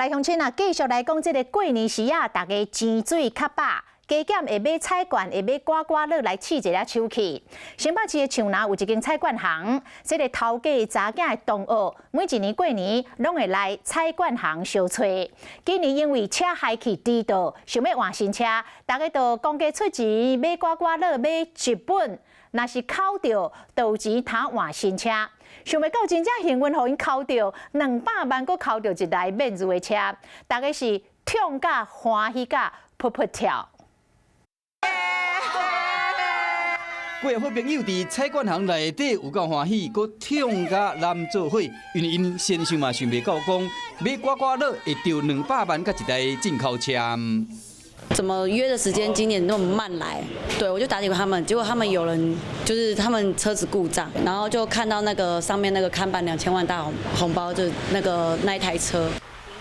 來鄉親啊，繼續來講這个過年時啊，大家錢水較飽，加減會買彩券，會買刮刮樂來試一下手氣。新北市的樹林有一間彩券行，這个頭家查囝的同學，每一年過年攏會來彩券行相揣。今年因為車害去遲到，想欲換新車，大家就公家出錢買刮刮樂，買一本，若是剾著，就有錢通換新車。想袂到真正幸運，予𪜶剾著200萬，閣剾著一台免稅的車，大家是痛甲歡喜甲噗噗跳。幾个好朋友佇彩券行內底有夠歡喜，閣痛甲攬做伙，因為𪜶先想嘛想袂到講買刮刮樂會著200萬佮一台進口車。怎麼約的時間今年那麼慢來？對，我就打給他們，結果他們有人就是他們車子故障，然後就看到那個上面那個看板2000萬大紅包，就那個那一台車。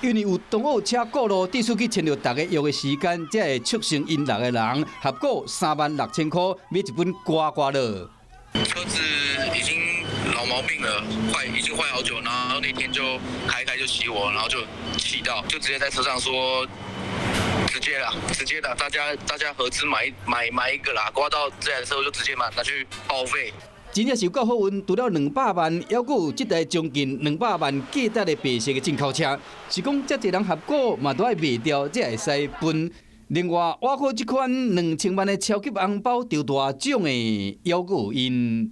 因為有同學車過路，致使去牽著大家約的時間，才會促成𪜶六個人合股36,000塊買一本刮刮樂。車子已經老毛病了，壞已經壞好久，然後那天就開開就熄火，然後就氣到，就直接在車上說，直接啦，直接啦，大家合資買一個啦，刮到這台車就直接買拿去報廢。真正是有夠好運，除了兩百萬，猶閣有這台將近兩百萬價值的白色的進口車。是講遮濟人合股嘛，都愛賣掉，才會使分。另外，我靠這款2000萬的超級紅包著大獎的，猶閣有𪜶。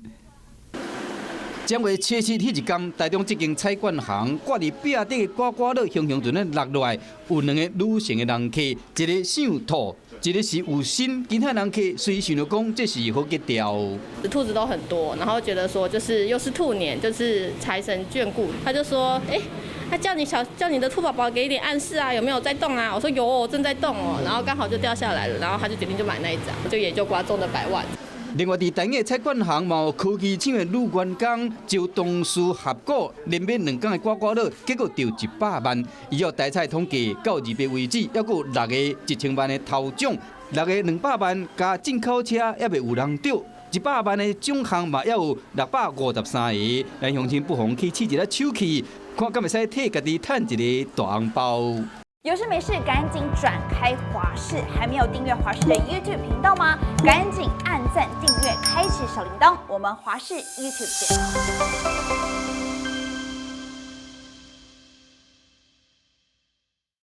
正月初七彼一工，台中這間彩券行掛佇壁頂的刮刮樂，雄雄陣咧落落來，有兩个女性的人客，一个姓兔，一个是有心。其他人客隨想著講這是好吉兆。兔子都很多，然後覺得說就是又是兔年，就是財神眷顧，他就說，欸，他叫你小叫你的兔寶寶給一點暗示啊，有沒有在動啊？我說有哦，正在動哦，然後剛好就掉下來了，然後他就決定就買那一張，就也就刮中了百萬。另外，佇台藝彩券行嘛有科技廠的女員工，招同事合股連買2工的刮刮樂，結果著100萬。依照台彩統計，到2月為止，猶閣有六个1000萬的頭獎，六个200萬加進口車猶未有人著，100萬的獎項嘛，猶有653个。咱鄉親不妨去試一下手氣，看敢會使替家己趁一個大紅包。有事沒事趕緊轉開華視，還沒有訂閱華視的 YouTube 頻道嗎？趕緊按讚訂閱，開啟小鈴鐺。我們華視 YouTube 見。